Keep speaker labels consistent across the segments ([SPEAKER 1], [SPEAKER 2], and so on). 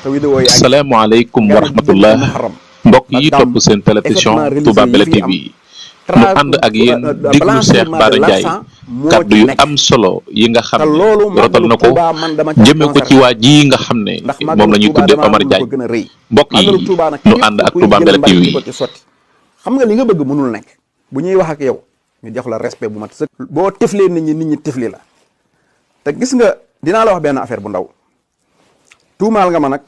[SPEAKER 1] te vidéo yi
[SPEAKER 2] salaamaaleykum wa rahmatullah mbokk yi topp seen télévision Touba Belel TV mu ànd ak yéen déglu Cheikh Bara Ndiaye kaddu yu am solo yi nga xam ne rotal na ko jëme ko ci waa ji nga xam ne moom la ñuy tudde Omar Diagne mbokk yi nu ànd ak Touba Belel TV.
[SPEAKER 1] xam nga li nga bëgg mënul nekk bu ñuy wax ak yow ñu jox la respect bu mat sëkk. boo tiflee nit ñi tifli la te gis nga dinaa la wax benn affaire bu ndaw tuumaal nga ma nag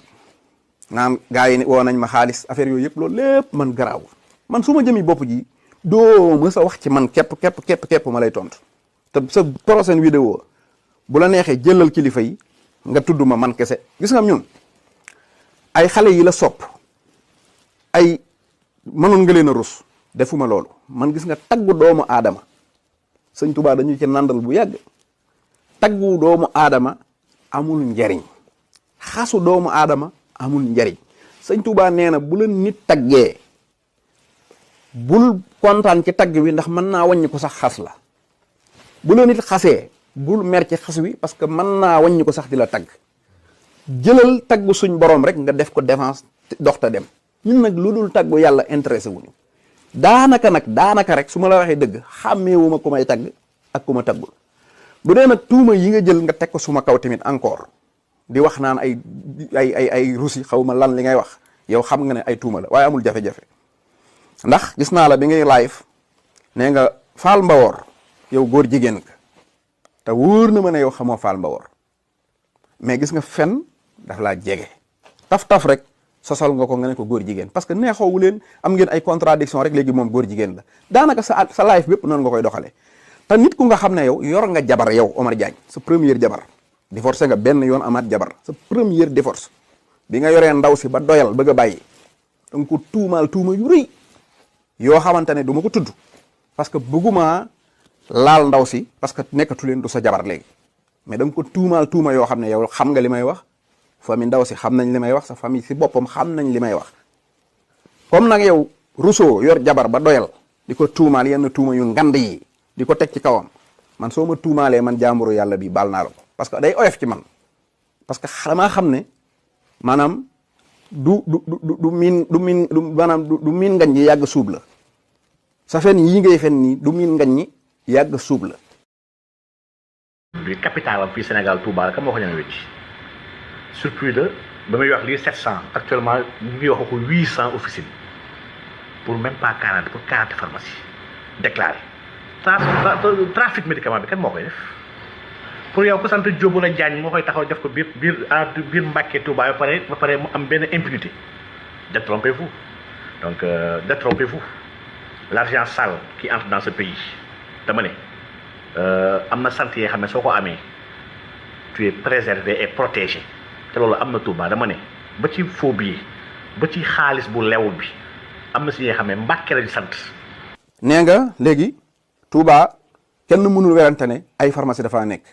[SPEAKER 1] naan gars yi woo nañ ma xaalis affaire yooyu yëpp loolu lépp man garaawul man su ma jëmi bopp ji doo mës a wax ci man képp ma lay tontu te sa prochaine vidéo bu la neexee jëlal kilifa yi nga tudd ma man kese. gis nga ñun ay xale yi la sopp ay mënoon nga leen a rus defuma loolu man gis nga taggu doomu aadama sëñ Tuubaa dañu ci nandal bu yàgg taggu doomu aadama amul njariñ xasu doomu aadama amul njariñ sëñ Tuubaa nee na bu la nit taggee bul kontaan ci tagg wi ndax mën naa wàññi ko sax xas la bu la nit xasee bul mer ci xas wi parce que mën naa wàññi ko sax di la tagg jëlal taggu suñ borom rek nga def ko défense dox ta dem ñun nag lu dul taggu yàlla intéressé wuñu daanaka rek su ma la waxee dëgg xàmmeewuma ku may tagg ak ku ma taggul bu dee nag tuuma yi nga jël nga teg ko suma kaw tamit encore di wax naan ay rusi xaw ma lan li ngay wax yow xam nga ne ay tuuma la waaye amul jafe-jafe ndax gis naa la bi ngay live nee nga Fall Mbawor yow góor jigéen ka te wóor na ma ne yow xamoo Fall Mbawor mais gis nga fen daf laa jege taf rek sosal nga ko nga ne ko góor jigéen parce que neexoowu leen am ngeen ay contradiction rek léegi moom góor jigéen la daanaka sa live bépp noonu nga koy doxalee te nit ku nga xam ne yow yor nga jabar yow Omar Diagne sa première jabar divorcé nga benn yoon amaat jabar sa première divorce bi nga yoree ndaw si ba doyal bëgg a bàyyi danga ko tuumaal tuuma yu rëy yoo xamante ne du ma ko tudd parce que bëgguma laal ndaw si parce que nekkatu leen du sa jabar léegi mais danga ko tuumaal tuuma yoo xam ne yow xam nga li may wax famille ndaw si xam nañ li may wax sa famille si boppam xam nañ li may wax comme nag yow Rousseau yor jabar ba doyal di ko tuumaal yenn tuuma yu ngand yi di ko teg ci kawam man soo ma tuumaalee man jaamburu yàlla bi baal naa la ko parce que day oyof ci man parce que damaa xam ne maanaam du miin ngañ ñi yàgg suub la sa fen yii ngay fen nii du miin ngañ ñi yàgg suub la.
[SPEAKER 3] bi capital am fii Sénégal Touba kan moo ko ñëwee ci surplus de ba muy wax lii 700 actuellement ñu ngi wax ko 800 officines pour même pas 40 pour 40 pharmacies déclaré trafic médicament bi kan moo koy def pour yow ko sant Diop la Diagne moo koy taxaw def ko biir Mbàkke Touba ba pare mu am benn impunité détrompez-vous donc détrompez-vous l'argent sale qui entre dans ce pays dama ne am na sant yoo xam ne soo ko amee tu es préservé et protégé te loolu am na Touba dama ne ba ci faux billet ba ci xaalis bu lewul bi am na si yoo xam ne Mbàkke lañ sant.
[SPEAKER 1] nee nga léegi Touba kenn mënul werante ne ay pharmacie dafaa nekk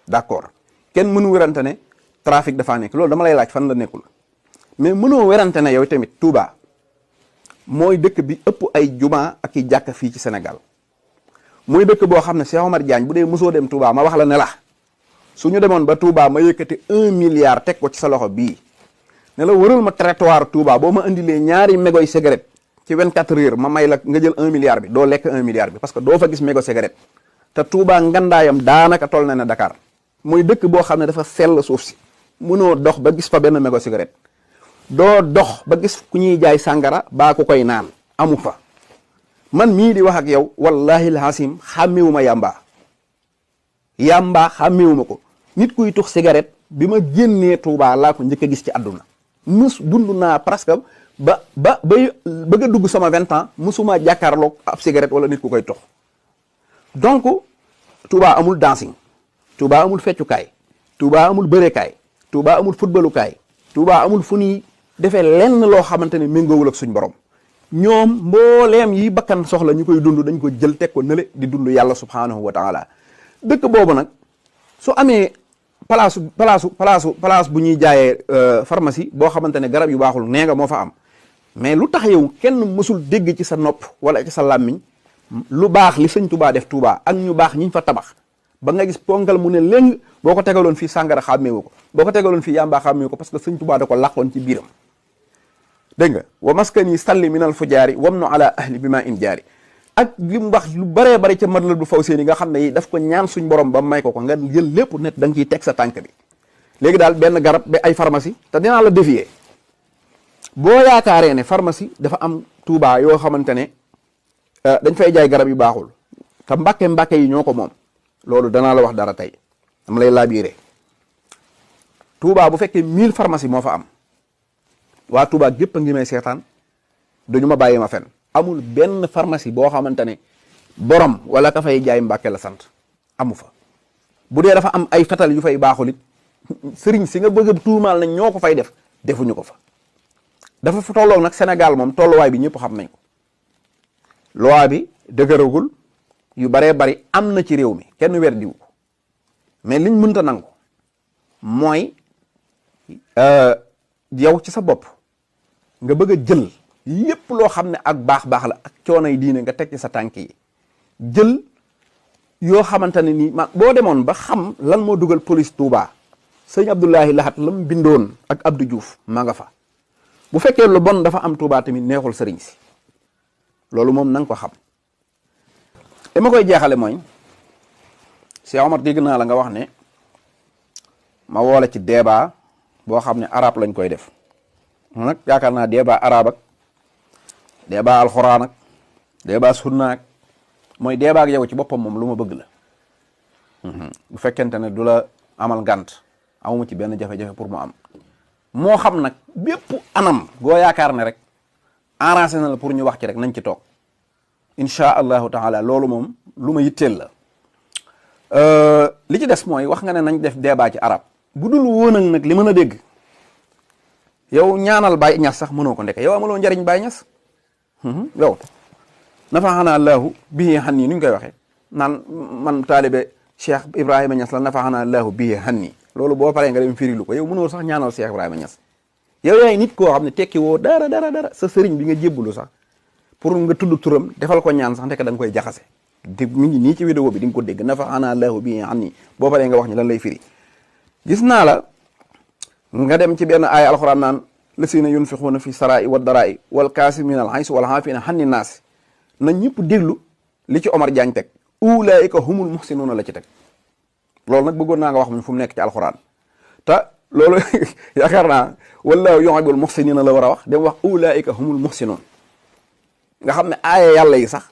[SPEAKER 1] d'accord kenn mënul werante ne trafic dafaa nekk loolu dama lay laaj fan la nekkul mais mënoo werante ne yow tamit Touba mooy dëkk bi ëpp ay juma ak i jàkka fii ci Sénégal mooy dëkk boo xam ne Cheikh Omar Diagne bu dee mosoo dem Touba ma wax la ne la su ñu demoon ba Touba ma yëkkati 1 milliard teg ko ci sa loxo bii ne la wëral ma trottoir Touba boo ma indilee ñaari mégoy cigarette ci 24 heures ma may la nga jël 1 milliard bi doo lekk 1 milliard bi parce que doo fa gis mégo cigarette te Touba ngandaayam daanaka toll na ne Dakar mooy dëkk boo xam ne dafa sell suuf si mënoo dox ba gis fa benn mégo cigarette doo dox ba gis ku ñuy jaay sàngara baa ku koy naan amu fa man mii di wax ak yow wallahi alhasim xàmmewuma yàmbaa xàmmewuma ko nit kuy tux cigarette bi ma génnee Touba laa ko njëkk a gis ci àdduna mus dund naa presque ba bëgg a dugg sama 20 ans musuma jàkkaarloog ab cigarette wala nit ku koy tux donc Touba amul dancing Touba amul feccukaay Touba amul bëreekaay Touba amul footballukaay Touba amul fu ñuy defee lenn loo xamante ne méngoowul ak suñ borom ñoom mbooleem yi bakkan soxla ñu koy dund dañ ko jël teg ko nële di dund yàlla subhanahu wa taala dëkk boobu nag su amee place bu ñuy jaayee pharmacie boo xamante ne garab yu baaxul nee nga moo fa am mais lu tax yow kenn mësul dégg ci sa nopp wala ci sa làmmiñ lu baax li sëñ Touba def Touba ak ñu baax ñiñ fa tabax ba nga gis ponkal mu ne léng boo ko tegaloon fii sàngara xàmmeewu ko boo ko tegaloon fii yàmbaa xàmmeewu ko parce que sëñ Tuubaa da ko làqoon ci biiram dégg nga wa maskani salli minal fujaari wam nu ala ahli bi ma in jaari ak li mu wax lu baree bari ca madla du faw seen yi nga xam ne yi daf ko ñaan suñ borom ba may ko nga jël lépp net da nga ciy teg sa tànk bi léegi daal benn garab ba ay pharmacie te dinaa la défier boo yaakaaree ne pharmacie dafa am Tuubaa yoo xamante ne dañ fay jaay garab yu baaxul te mbàkke yi ñoo ko moom loolu danaa la wax dara tey dama lay laabiire Tuubaa bu fekkee 1000 pharmacie moo fa am waa Tuubaa gépp a ngi may seetaan duñu ma bàyyi ma fen amul benn pharmacie boo xamante ne borom wala ka fay jaay mbàkke la sant amu fa bu dee dafa am ay fetal yu fay baaxul it sëriñ si nga bëgg a tuumaal nañ ñoo ko fay def defuñu ko fa dafa fa tolloog nag Sénégal moom tolluwaay bi ñëpp xam nañ ko loi bi dëgëragul yu baree bari am na ci réew mi kenn weer diwu ko mais liñ mënta nangu mooy yow ci sa bopp nga bëgg a jël lépp loo xam ne ak baax la ak coono yi diine nga teg ci sa tànk yi jël yoo xamante ne nii boo demoon ba xam lan moo dugal police Touba sëñ Abdoulahi Lahat la mu bindoon ak Abdou Diouf maa nga fa bu fekkee lu bon dafa am Touba tamit neexul sëriñ si loolu moom na nga ko xam li ma koy jeexale mooy Cheikh Omar dégg naa la nga wax ne ma woole ci débat boo xam ne arabe lañ koy def nag yaakaar naa débat arabe ak débat alxuraan ak débat sunna ak mooy débat ak yow ci boppam moom lu ma bëgg la bu fekkente ne du la amal ngànt amuma ci benn jafe-jafe pour mu am moo xam nag bépp anam goo yaakaar ne rek arrangé na la pour ñu wax ci rek nañ ci toog incha allahu taala loolu moom lu ma yitteel la li ci des mooy wax nga ne nañ def débat ci arab bu dul woon ak nag li mën a dégg yow ñaanal Baye Ñas sax mënoo ko ndeke yow amaloo njariñ Baye Ñas yow nafaxanaa laahu bii xan nii nu ñu koy waxee naan man taalibe Cheikh Ibrahima Ñas la nafaxanaa laahu bii xan nii loolu boo paree nga dem firilu ko yow mënoo sax ñaanal Cheikh Ibrahima Ñas yow yaay nit koo xam ne tekki woo dara sa sëriñ bi nga jébbalu sax pour nga tudd turam defal ko ñaan sax ndeke da nga koy jaxase di mi ngi nii ci vidéo bi di nga ko dégg nafaxanaa laahu bii xan nii boo paree nga wax ñu lan lay firi gis naa la nga dem ci benn aaya alxuraan naan lasina yunfiquuna fi sarai wa darai wal kaasimin al xays wal xaafina xanni naas na ñëpp déglu li ci Omar Diagne teg ulaika humul muxsinuuna la ci teg loolu nag bëggoon naa nga wax mu fu mu nekk ci alxuraan te loolu yaakaar naa wallaahu yuhibbul muxsinina la war a wax dem wax ulaika humul muxsinuun nga xam ne aaya yàlla yi sax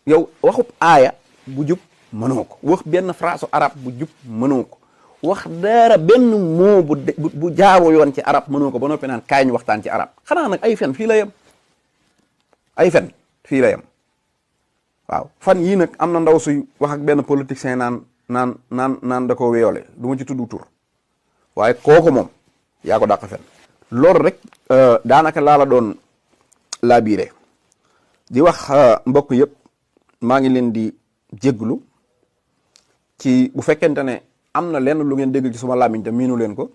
[SPEAKER 1] yow waxub aaya bu jub mënoo ko wax benn phrase arab bu jub mënoo ko wax dara benn moo bu jaaroo yoon ci arab mënoo ko ba noppi naan kaay ñu waxtaan ci arab xanaa nag ay fen fii la yem ay fen fii la yem waaw fan yii nag am na ndaw suy wax ak benn politicien naan da ko wéyoole du ma ci tudd tur waaye kooku moom yaa ko dàq fen loolu rek daanaka laa la doon laa biire di wax mbokk yëpp maa ngi leen di jégglu ci bu fekkente ne am na lenn lu ngeen dégg ci suma làmmiñ te miinu leen ko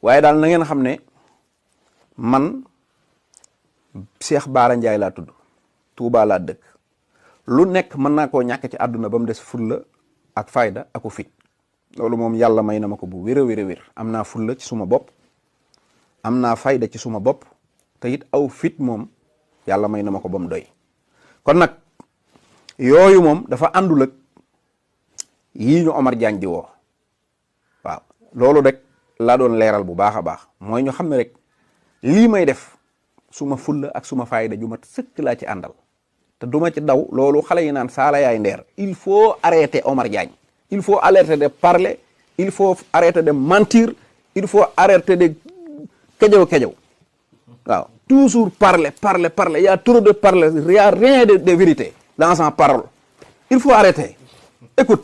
[SPEAKER 1] waaye daal na ngeen xam ne man Cheikh Bara Ndiaye laa tudd Touba laa dëkk lu nekk mën naa koo ñàkk ci àdduna ba mu des fulla ak fayda aku fit loolu moom yàlla may na ma ko bu wér a wér am naa fulla ci suma bopp am naa fayda ci suma bopp te it aw fit moom yàlla may na ma ko ba mu doy kon nag yooyu moom dafa àndul ak yii ñu Omar Diagne di woo waaw loolu rek laa doon leeral bu baax a baax mooy ñu xam ne rek lii may def suma fulla ak suma fayda ju mat sëkk laa ci àndal te duma ci daw loolu xale yi naan saala yaay ndeer il faut arrêter Omar Diagne il faut arrêter de parler il faut arrêter de mentir il faut arrêter de kejaw waaw toujours parler il y a trop de parler il y a rien de vérité dans sa parole il faut arrêter écoute